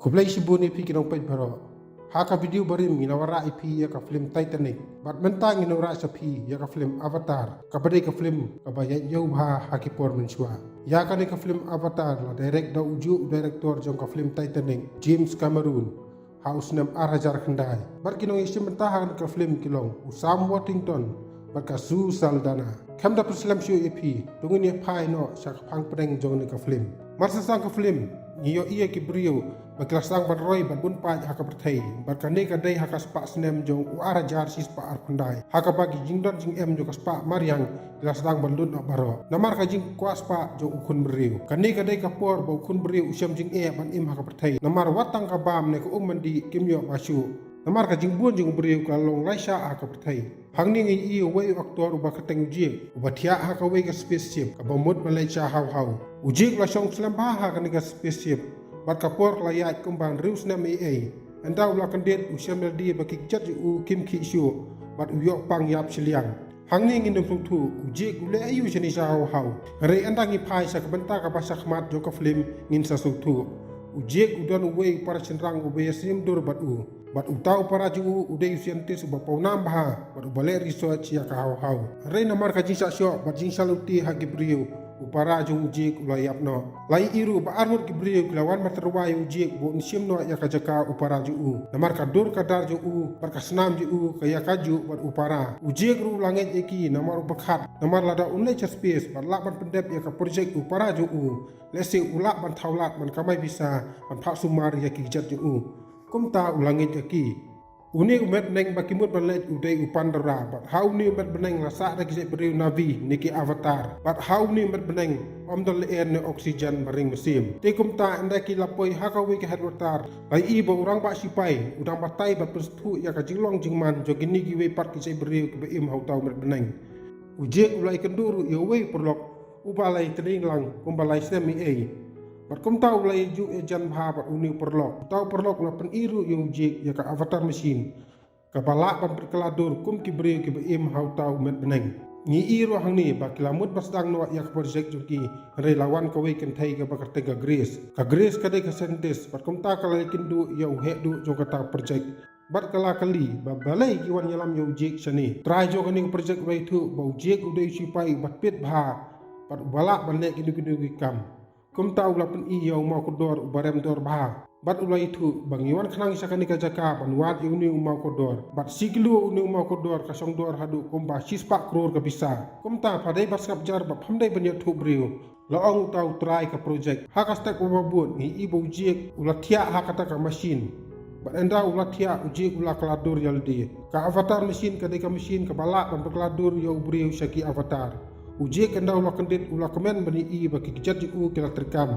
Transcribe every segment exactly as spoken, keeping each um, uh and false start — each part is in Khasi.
Khublei shibun ïa phi ki nongpeit baroh. Ha ka video barim ngin wanrah ïa phi ïa ka film Titanic. Bad mynta ngin wanrah sha phi ïa ka film Avatar. Kaba dei ka film kaba ïaid ïew bha ha ki por mynshuwa. Ïa kane ka film Avatar la direct da ujuh u director jong ka film Titanic, James Cameron, ha u snem ar hajar khyndai. Bad ki nongïashim bynta ha kane ka film ki long u Sam Worthington bad ka Zoe Saldana. Khlem da pynslem shuh ïa phi, to ngin ïa phai noh sha ka phang pdeng jong kane ka film. Mar shisha ka film, ngi ïohi ïa ki briew ba ki la sdang ban roi bad bun paid ha ka pyrthei. Bad kane ka dei ha ka spah snem jong u ar hajar shispah ar phew khyndai, ha kaba ki jingdon jingem jong ka spah mariang ki la sdang ban lut noh baroh. Namar ka jingkwah spah jong u khun briew. Kane ka dei ka por ba u khun briew u shem jingeh ban im ha ka pyrthei. Namar wat tang ka bam ne ka um ban dih kim ïoh ba shuh. Namar ka jingbun jong u briew ka la long laishah ha ka pyrthei. Hangne ngi ïohi uwei u actor uba kyrteng u Jake, uba thiah ha kawei ka spaceship kaba mut ban leit sha hawhaw. U Jake u la shong slem bha ha kane ka spaceship. Bad ka por ka la ïaid kumba hynriew snem eiei. Ynda u la kyndit, u shem lade ba ki kjat jong u kim khih shuh. Bad u ïoh pang ïap shiliang. Hangne ngin ym sngewthuh u Jake u leh aïu shane sha hawhaw. Hynrei ynda ngi phai sha ka bynta kaba shakhmat jong ka film ngin sa sngewthuh. U Jake u don uwei u para shynrang uba ïasngewdur bad u. Bad uta u para jong u u dei u scientist uba pawnam bha bad uba leh research ïa ka hawhaw. Hynrei namar ka jingshah shoh bad jingshah lynti ha ki briew, u para jong u Jake u la ïap noh. La ïohi ruh ba arngut ki briew ki la wan ban tyrwa ïa u Jake ba un shim noh ïa ka jaka u para jong u. Namar ka dur ka dar jong u bad ka snam jong u ka ïa kajuh bad u para. U Jake ruh u la ngeit ïa ki namar u pyrkhat, namar lada un leit sha space bad lah ban pyndep ïa ka project u para jong u, lehse u lah ban thaw lad ban kamai pisa ban phah sumar ïa ki kjat jong u. Kumta u la ngeit ïa ki. Une u met bneng ba ki mut ban leit u dei u Pandora, bad ha une u met bneng la sah da ki jaitbynriew Na'vi ne ki Avatar. Bad ha une u met bneng ym don lyer ne oxygen ba ring mynsiem. Te kumta ynda ki la poi ha kawei ka headquarter, la ïohi ba u rangbah shipai u dang batai bad pynsngewthuh ïa ka jinglong jingman jong kine kiwei pat ki jaitbynriew kiba im ha uta u met bneng. U Jake u la ïakynduh ruh ïa uwei u paralok uba la ïatrei lang kumba lai snem eiei. Bad kumta u la ïajuh ïajan bha bad une u paralok. Uta u paralok u la pyni ruh ïa u Jake ïa ka Avatar machine, kaba lah ban pynkylla dur kum ki briew kiba im ha uta u met bneng. Ngi ïohi ruh hangne ba ki la mut ban sdang noh ïa ka project jong ki, hynrei la wan kawei kynthei kaba kyrteng ka Grace. Ka Grace ka dei ka scientist, bad kumta ka la ïakynduh ïa u heh duh jong kata ka project. Bad ka la kylli ba balei ki wan ïalam ïa u Jake shane. Trai jong kane ka project u la ïathuh ba u Jake u dei u shipai uba tbit bha bad uba lah ban leh kino kino ki kam. Kumta u la pyni ïa u mawkordor uba rem dor bha. Bad u la ïathuh ba ngi wan khnang sha kane ka jaka ban wad ïa une u mawkordor. Bad shi kilo une u mawkordor ka shong dor haduh kumba shispah klur ka pisa. Kumta pha dei ban sngap jar bad pham dei ban ïathuh briew, la ong uta u trai ka project. Ha ka stek uba bud ngi ïohi ba u Jake u la thiah ha kata ka machine. Bad ynda u la thiah u Jake u la kylla dur ïalade. Ka Avatar machine ka dei ka machine kaba lah ban pynkylla dur ïa u briew sha ki Avatar. U Jake ynda u la kyndit u la kmen ban ïohi ba ki kjat jong u ki la treikam.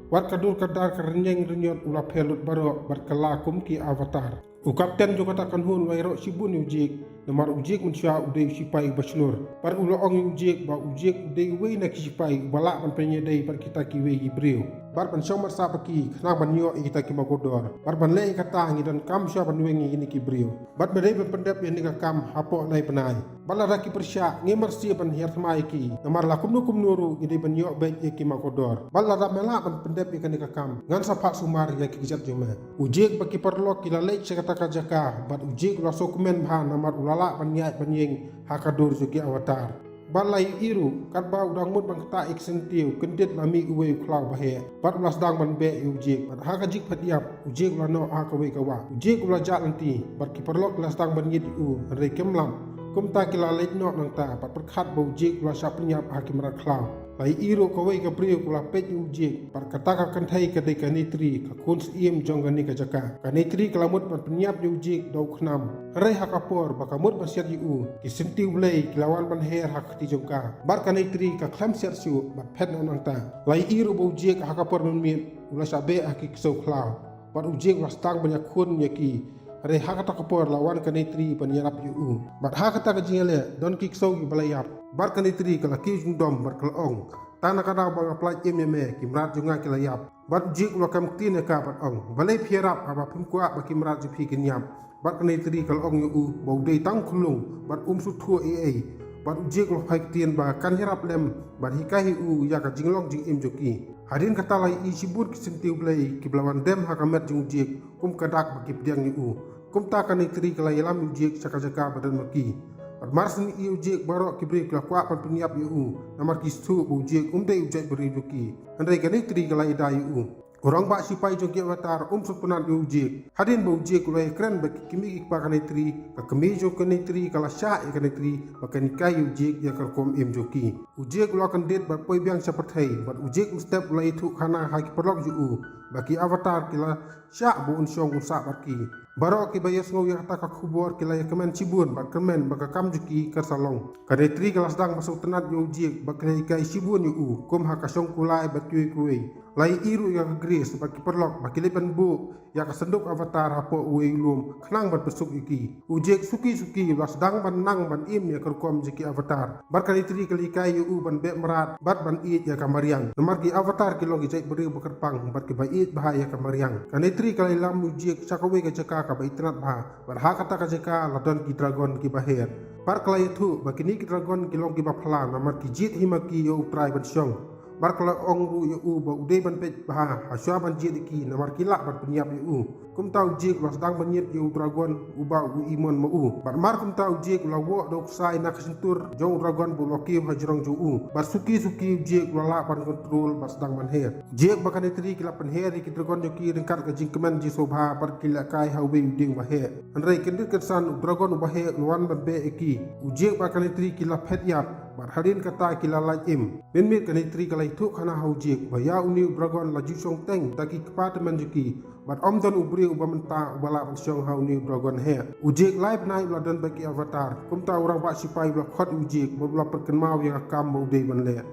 Wat ka dur ka dar ka rynïeng rynïot u la pher lut baroh bad kylla kum ki Avatar. U kapten jong kata ka kynhun u la ïaroh shibun ïa u Jake, namar u Jake mynshuwa u dei u shipai uba shlur. Bad u la ong ïa u Jake ba u Jake u dei uwei na ki shipai uba lah ban pynïadei bad kita kiwei ki briew. Bad ban shong marsa bad ki khnang ban ïoh ïa kita ki mawkordor. Bad ban leh ïa kata ngi donkam shuwa ban weng ïa kine ki briew. Bad ba dei ban pyndep ïa kane ka kam hapoh lai bnai. Bad lada ki pyrshah ngi marsi ban hiar thma ïa ki. Namar la kumno kumno ruh ngi dei ban ïoh beit ïa ki mawkordor. Bad lada me lah ban pyndep ïa kane ka kam, ngan sa phah sumar ïa ki kjat jong me. U Jake bad ki paralok ki la leit sha kata ka jaka, bad u Jake u la sngewkmen bha namar u la lah ban ïaid ban ïeng ha ka dur jong ki Avatar. Bad la ïohi ruh katba u dang mut ban ktah ïa ki syntiew, kyndit la mih uwei u khlaw ba heh. Bad u la sdang ban beh ïa u Jake. Bad ha ka jingphet ïap, u Jake u la noh ha kawei ka wah. U Jake u la jah lynti, bad ki paralok ki la sdang ban ngeit ïa u, hynrei kim lap. Kumta ki la leit noh nangta, bad pyrkhat ba u Jake u la shah pynïap ha ki mrad khlaw. La ïohi ruh kawei ka briew ka la peit ïa u Jake, bad kata ka kynthei ka dei ka Neytiri, ka khun syiem jong kane ka jaka. Ka Neytiri ka la mut ban pynïap ïa u Jake da u khnam. Hynrei ha ka por ba ka mut ban siat ïa u, ki syntiew Blei ki la wan ban her ha ka kti jong ka. Bad ka Neytiri ka khlem siat shuh, bad phet noh nangta. La ïohi ruh ba u Jake ha ka por mynmiet u la shah beh ha ki ksew khlaw. Bad u Jake u la sdang ban ïakhun ïa ki. Hynrei ha kata ka por la wan ka Neytiri ban ïarap ïa u. Bad ha kata ka jingïaleh don ki ksew kiba la ïap. Bad ka Neytiri ka la kiew jingdom bad ka la ong, tang na ka daw ba nga pynlait im ïa me, ki mrad jong nga ki la ïap. Bad u Jake u la kam ktien ïa ka bad ong, balei phi ïarap haba phim kwah ba ki mrad jong phi kin ïap? Bad ka Neytiri ka la ong ïa u ba u dei tang u khunlung bad um sngewthuh ei ei. Bad u Jake u la phai ktien ba kan ïarap lem bad hikai hi u ïa ka jinglong jingim jong ki. Hadien kata la ïohi shibun ki syntiew blei kiba la wan dem ha ka met jong u Jake kum ka dak ba ki pdiang ïa u. Kumta ka Neitri ka la ïalam ïa u Jake sha ka jaka ba don ma ki. Bad mar shen ïohi ïa u Jake baroh ki briew ki la kwah ban pynïap ïa u, namar ki sngewthuh ba u Jake um dei u jaitbynriew jong ki. Hynrei ka Neitri ka la ïada ïa u. U rangbah sipai jong ki Avatar um sngewtynnat ïa u Jake. Hadien ba u Jake u la ïakren bad ki kmie ki kpa ka Neitri, ka kmie jong ka Neitri ka la shah ïa ka Neitri ba kan hikai ïa u Jake ïa ka rukom im jong ki. U Jake u la kyndit bad poi biang sha pyrthei, bad u Jake mynstep u la ïathuh khana ha ki paralok jong u ba ki Avatar ki la shah ba un shong un sah bad ki. Baroh kiba ïohsngew ïa kata ka khubor ki la ïakmen shibun bad kyrmen ba ka kam jong ki kan sa long. Ka Neitri ka la sdang ban sngewtynnat ïa u Jake bad ka la hikai shibun ïa u, kum ha ka shong kulai bad kiwei kiwei. La ïohi ruh ïa ka Grace bad ki paralok ba ki leit ban buh ïa ka synduk Avatar hapoh uwei u lum khnang ban pynsuk ïa ki. U Jake suki suki u la sdang ban nang ban im ïa ka rukom jong ki Avatar. Bad ka Neitri ka la hikai ïa u ban beh mrad bad ban ïeit ïa ka mariang, namar ki Avatar ki long ki jaitbynriew ba kyrpang bad kiba ïeit bha ïa ka mariang. Ka Neitri ka la ïalam ïa u Jake sha kawei ka jaka kaba itynnat bha. Bad ha kata ka jaka la don ki dragon kiba her. Bad ka la ïathuh ba kine ki dragon ki long kiba phylla, namar ki jied hi ma ki ïa u trai ban shong. Bad ka la ong ruh ïa u ba u dei ban peit bha ha shuwa ban jied ïa ki, namar ki lah ban pynïap ïa u. Kumta u Jake u la sdang ban ñiad ïa u dragon uba u imon ma u. Bad mar kumta u Jake u la woh da u ksai na ka shyntur jong u dragon ba u la kiew ha jrong jong u. Bad suki suki u Jake u la lah ban kontrol bad sdang ban her. U Jake bad ka Neitri ki la pynher ïa ki dragon jong ki ryngkat ka jingkmen jingsngewbha bad ki la kai ha uwei u dieng ba heh. Hynrei kyndit kynsan u dragon uba heh u la wan ban beh ïa ki. U Jake bad ka Neitri ki la phet ïap bad hadien kata ki la lait im. Mynmiet ka Neitri ka la ïathuh khana ha u Jake ba ïa une u dragon la ju shong teng da ki kpa tymmen jong ki. Bad ym don u briew uba mynta uba lah ban shong ha une u dragon heh. U Jake lai bnai u la don bad ki Avatar. Kumta u rangbah sipai u la khot ïa u Jake bad u la pynkynmaw ïa ka kam ba u dei ban leh.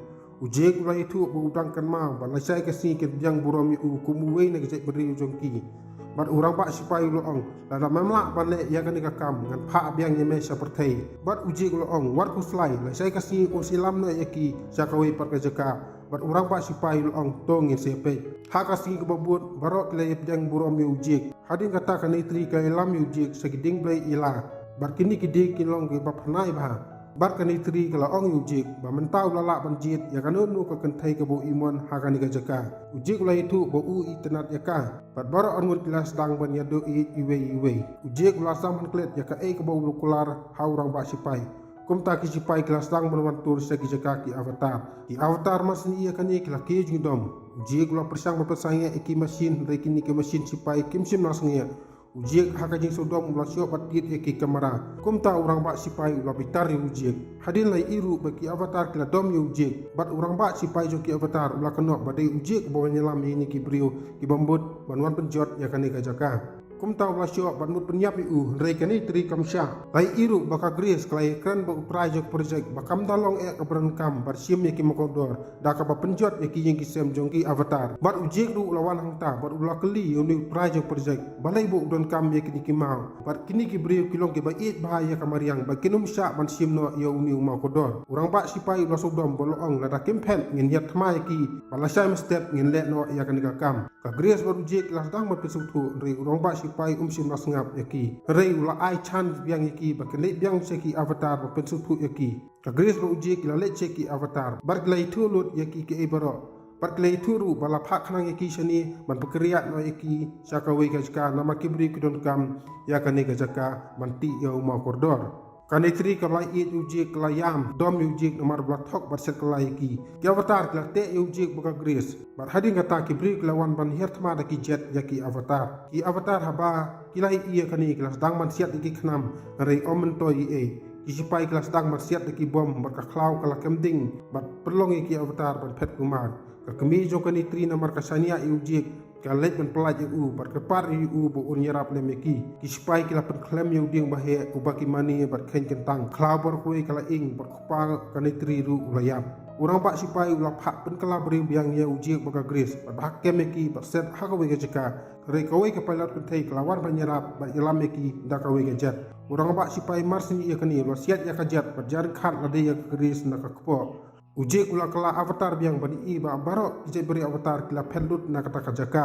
U Jake u la ïathuh ba u dang kynmaw ba lashai ka sngi kin pdiang burom ïa u kum uwei na ki jaitbynriew jong ki. Bad u rangbah sipai u la ong, lada mem lah ban leh ïa kane ka kam, ngan phah biang ïa me sha pyrthei. Bad u Jake u la ong, wat khuslai, lashai ka sngi un sa ïalam noh ïa ki sha kawei pat ka jaka. Bad u rangbah sipai u la ong, to ngin sa ïapeit. Ha ka sngi kaba bud baroh ki la ïapdiang burom ïa u Jake. Hadien kata ka Neitri ka la ïalam ïa u Jake sha ki dieng blei ïa la. Bad kine ki dieng ki long kiba phynnai bha. Bad ka Neitri ka la ong ïa u Jake ba mynta u la lah ban jied ïa kano kano ka kynthei kaba u imon ha kane ka jaka. U Jake u la ïathuh ba u itynnat ïa ka. Bad baroh arngut ki la sdang ban ïaduh ïeit iwei ïa iwei. U Jake u la sdang ban klet ïa kaei kaba u la kular ha u rangbah sipai. Kumta ki sipai ki la sdang ban wan tur sha ki jaka ki Avatar. Ki Avatar mar shen ïohi ïa kane ki la kiew jingdom. U Jake u la pyrshang ban pynsangeh ïa ki mashin, hynrei kine ki mashin sipai kim shym la sangeh. U Jake ha ka jingsngewdom u la shoh bad tied ïa ki kamera. Kumta u rangbah sipai u la bitar ïa u Jake. Hadien la ïohi ruh ba ki Avatar ki la dom ïa u Jake. Bad u rangbah sipai jong ki Avatar u la kynnoh ba dei u Jake uba wan ïalam ïa kine ki briew kiba mut ban wan pynjot ïa kane ka jaka. Kumta u la shoh bad mut pynïap ïa u, hynrei ka Neitri kam shah. La ïohi ruh ba ka Grace ka la ïakren bad u trai jong ka project ba kam da long eh kaba donkam ban shim ïa ki mawkordor da kaba pynjot ïa ki ïing ki sem jong ki Avatar. Bad u Jake ruh u la wan hangta bad u la kylli ïa une u trai jong ka project balei ba u donkam ïa kine ki maw. Bad kine ki briew ki long kiba ïeit bha ïa ka mariang bad kin ym shah ban shim noh ïa une u mawkordor. U rangbah sipai u la sngewdom bad u la ong, lada kim phet ngin ïaid thma ïa ki, bad lashai mynstep ngin leh noh ïa kane ka kam. Ka Grace bad u Jake ki la sdang ban pynsngewthuh, hynrei u rangbah sipai um shym la sngap ïa ki. Hynrei u la ai chance biang ïa ki ba kin leit biang sha ki Avatar ban pynsngewthuh ïa ki. Ka Grace bad u Jake ki la leit sha ki Avatar bad ki la ïathuh lut ïa ki kaei baroh. Bad ki la ïathuh ruh ba la phah khnang ïa ki shane ban pynkynriah noh ïa ki sha kawei ka jaka, namar ki briew ki donkam ïa kane ka jaka ban tih ïa u mawkordor. Ka Neitri ka la ïeit ïa u Jake, ka la ïam dom ïa u Jake namar ba la thok bad shet kylla ïa ki. Ki Avatar ki la teh ïa u Jake bad ka Grace. Bad hadien kata ki briew ki la wan ban hiar thma da ki jet ïa ki Avatar. Ki Avatar haba ki la ïohi ïa kane ki la sdang ban siat da ki khnam, hynrei ym myntoi ei ei. Ki sipai ki la sdang ban siat da ki bom bad ka khlaw ka la kem ding bad pynlong ïa ki Avatar ban phet kumar. Ka kmie jong ka Neitri namar ka shaniah ïa u Jake, ka leit ban pyllait ïa u bad kyrpad ïa u ba un ïarap lem ïa ki. Ki sipai ki la pynkhlem ïa u dieng ba heh uba ki mane bad kheiñ kyntang. Khlaw baroh kawei ka la ing bad kpa ka Neitri ruh u la ïap. U rangbah sipai u la phah pynkylla briew biang ïa u Jake bad ka Grace bad ba kem ïa ki bad set ha kawei ka jaka. Hynrei kawei ka pilot kynthei ka la wan ban ïarap bad ïalam ïa ki da kawei ka jet. U rangbah sipai mar shen ïohi ïa kane u la siat ïa ka jet bad jar ryngkat lade ïa ka Grace na ka kpoh. U Jake u la kylla Avatar biang ban ïohi ba baroh ki jaitbynriew Avatar ki la phet lut na kata ka jaka.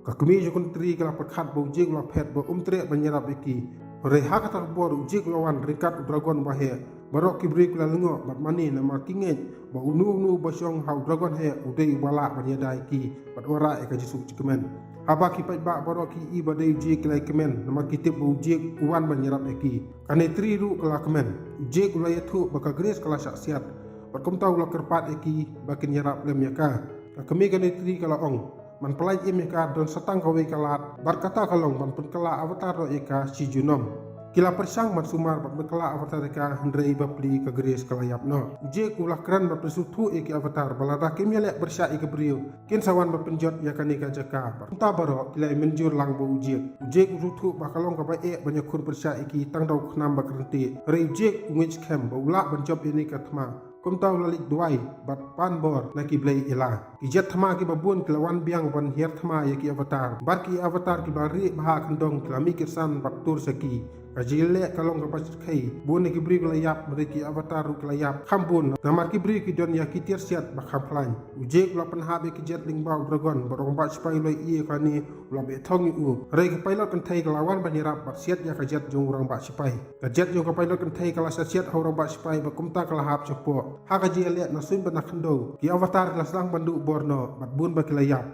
Ka kmie jong ka Neitri ka la pyrkhat ba u Jake u la phet ba um treh ban ïarap ïa ki. Hynrei ha kata ka por u Jake u la wan ryngkat u dragon ba heh. Baroh ki briew ki la lyngngoh bad mane namar ki ngeit ba uno uno uba shong ha u dragon heh u dei uba lah ban ïada ïa ki bad wanrah ïa ka jingsuk jingkmen. Haba ki paidbah baroh ki i ba dei u Jake ki la ïakmen namar ki tip ba u Jake u wan ban ïarap ïa ki. Ka Netri ruh ka la kmen. U Jake u la ïathuh ba ka Grace ka la shah siat bad kumta u la kyrpad ïa ki ba kin ïarap lem ïa ka. Ka kmie ka Netri ka la ong, man pynlait im ïa ka, don sa tang kawei ka lad bad kata ka long ban pynkylla Avatar noh ïa ka shi junom. Ki la pyrshang ban sumar ban pynkylla Avatar ïa ka, hynrei bapli ka Grace ka la ïap noh. U Jake u la kren ban pynsngewthuh ïa ki Avatar ba lada kim ïaleh pyrshah ïa ki briew, kin sa wan ban pynjot ïa kane ka jaka. Bad kumta baroh ki la ïa mynjur lang bad u Jake. U Jake u sngewthuh ba ka long kaba eh ban ïakhun pyrshah ïa ki tang da u khnam bad ka ryntih. Hynrei u Jake u ngeit skhem ba u lah ban jop ïa kane ka thma. Kumta u la leit duwai bad pan bor na ki blei ïla. Ki jet thma kiba bun ki la wan biang ban hiar thma ïa ki Avatar. Bad ki Avatar kiba rieh bha ha kyndong ki la mih kyrsan bad tur sha ki. Ka jingïaleh ka long kaba shyrkhei. Bun na ki briew ki la ïap, hynrei ki Avatar ruh ki la ïap kham bun. Namar ki briew ki don ïa ki tiar siat ba kham khlaiñ. U Jake u la pynhap ïa ki jet lyngba u dragon bad u rangbah sipai u la ïohi ïa kane u la beh thong ïa u. Hynrei ka pilot kynthei ka la wan ban ïarap bad siat ïa ka jet jong u rangbah sipai. Ka jet jong ka pilot kynthei ka la shah siat ha u rangbah sipai bad kumta ka la hap shapoh. Ha ka jingïaleh na suiñ bad na khyndew, ki Avatar ki la sdang ban duh bor noh bad bun ba ki la ïap.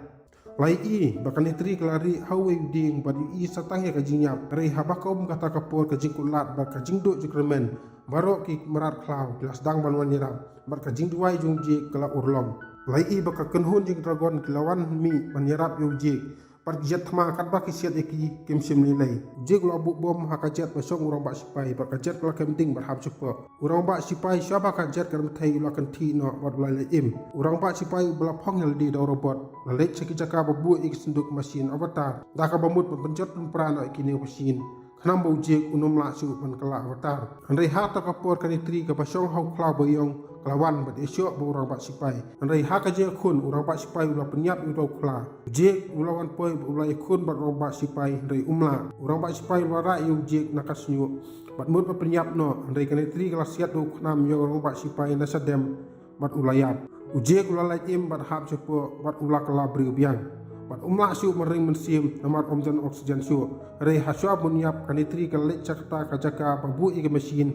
La ïohi ba ka Netri ka la rieh ha uwei u dieng bad ïohi sa tang ïa ka jingïap. Hynrei haba ka um kata ka por, ka jingkutlad bad ka jingduh jingkyrmen, baroh ki mrad khlaw ki la sdang ban wan ïarap bad ka jingduwai jong u Jake ka la urlong. La ïohi ba ka kynhun jong ki dragon ki la wan mih ban ïarap ïa u Jake. Bad ki jet thma katba ki siat ïa ki kim shym lei lei. U Jake u la buh bom ha ka jet ba shong u rangbah sipai bad ka jet ka la kem ding bad hap shapoh. U rangbah sipai shuwa ba ka jet ka rymthei u la kynthih noh bad u la leit im. U rangbah sipai uba la phong ïa lade da u robot la leit sha ki jaka ba buh ïa ki synduk machine Avatar da kaba mut ban pynjot pynpra noh ïa kine ki machine. Khnang ba u Jake un ym lah shuh ban kylla Avatar. Hynrei ha kata ka por ka Netri kaba shong ha u khlaw ba ïong ka la wan bad ïashoh bad u rangbah sipai. Hynrei ha ka jingïakhun u rangbah sipai u la pynïap ïa uta u khla. U Jake u la wan poi bad u la ïakhun bad u rangbah sipai hynrei um lah. U rangbah sipai u la rah ïa u Jake na ka shñiuh bad mut ba pynïap noh, hynrei ka Netri ka la siat da u khnam ïa u rangbah sipai na shadem bad u la ïap. U Jake u la lait im bad hap shapoh bad u la kylla briew biang. Bad um lah shuh ban ring mynsiem namar um don oxygen shuh. Hynrei ha shuwa ban ïap ka Netri ka la leit sha kata ka jaka ba buh ïa ki machine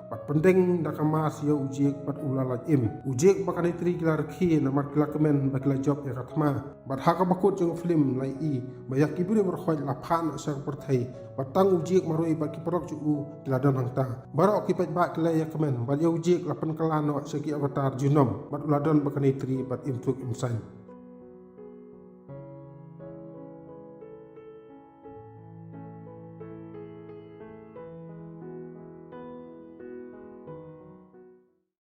bad pyndeng da ka mask ïa u Jake bad u la lait im. U Jake bad ka Netri ki la rkhie namar ki la kmen ba ki la jop ïa ka thma. Bad ha kaba kut jong ka film la ïohi ba ïa ki briew baroh la phah noh sha ka pyrthei. Bad tang u Jake marwei bad ki paralok jong u ki la don hangta. Baroh ki paidbah ki la ïakmen bad ïa u Jake la pynkylla noh sha ki Avatar junom bad u la don bad ka Netri bad im thuk im saiñ.